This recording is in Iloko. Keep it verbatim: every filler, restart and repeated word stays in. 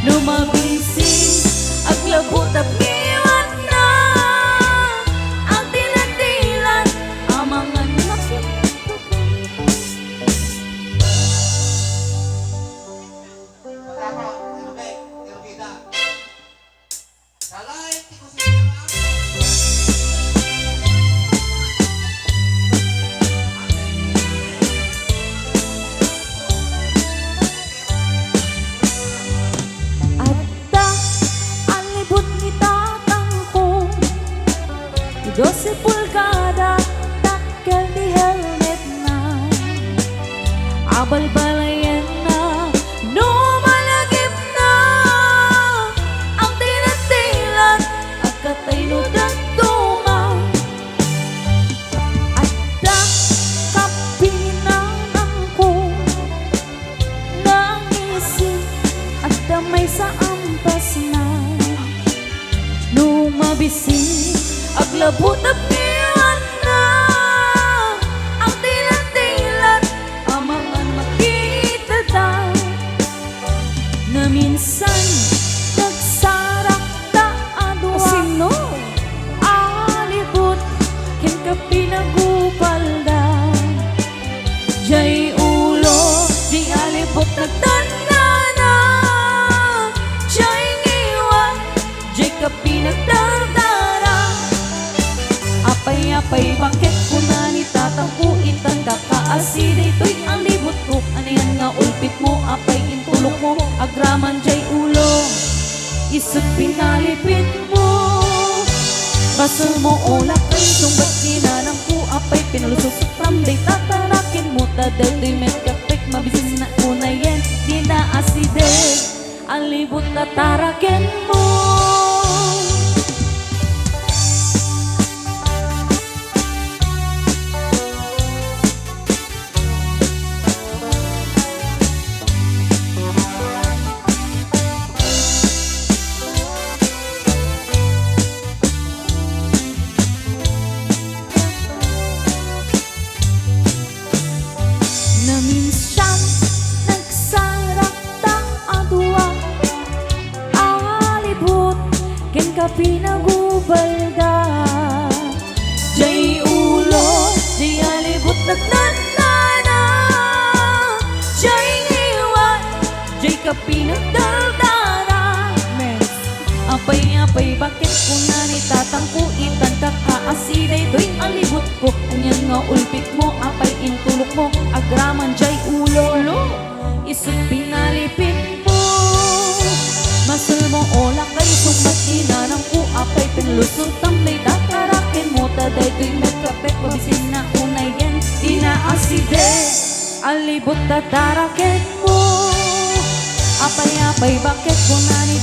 No mabisi, aglabutap ngiwatna. Agdilat-dilat, amangan makit. Adda a libut ni tatangko, doce pulgada, dakkel ti helmetna. Abalbalayenna no malagipna, agdilat-dilat, agkatay no dadduma. Adda kapinanangko, nangisi, adda maysa ampasna. No mabisi, aglabutap ngiwatna. Agdilat-dilat, amangan makitda. Naminsan, nagsarakta a dua. Sino? A libut ken kapinagupalda. Jay ulo, jay a libut nagtannana. Jay ngiwat, jay kapinagdardara. Apay, apay, bakit kuna ni tatangko, itan kakaasi daytoy a libutko? Anian nga ulpitmo, apay intulokmo, agraman jay ulo, isut pinalipitmo? Basolmo o lakay, sungbat kinanangko, apay pinalusottam dayta tarakenmo, ta daytoy met kapek, mabisinna unayen, dina asideg. A libut a tarakenmo. Naminsan, nagsarakta a dua a libut ken kapinagubalda. Jay ulo, jay a libut nagtannana. Jay ngiwat, jay kapinagdardara. Apay, apay, bakit kuna ni tatangko, itan kakaasi daytoy a libutko? Anian nga ulpitmo, apay intulokmo, agraman jay ulo, isut pinalipitmo? Basolmo o lakay, sungbat kinanangko, apay pinalusottam dayta tarakenmo, ta daytoy met kapek, mabisinna unayen, dina asideg. A libut a tarakenmo. Apay, apay, bakit kuna ni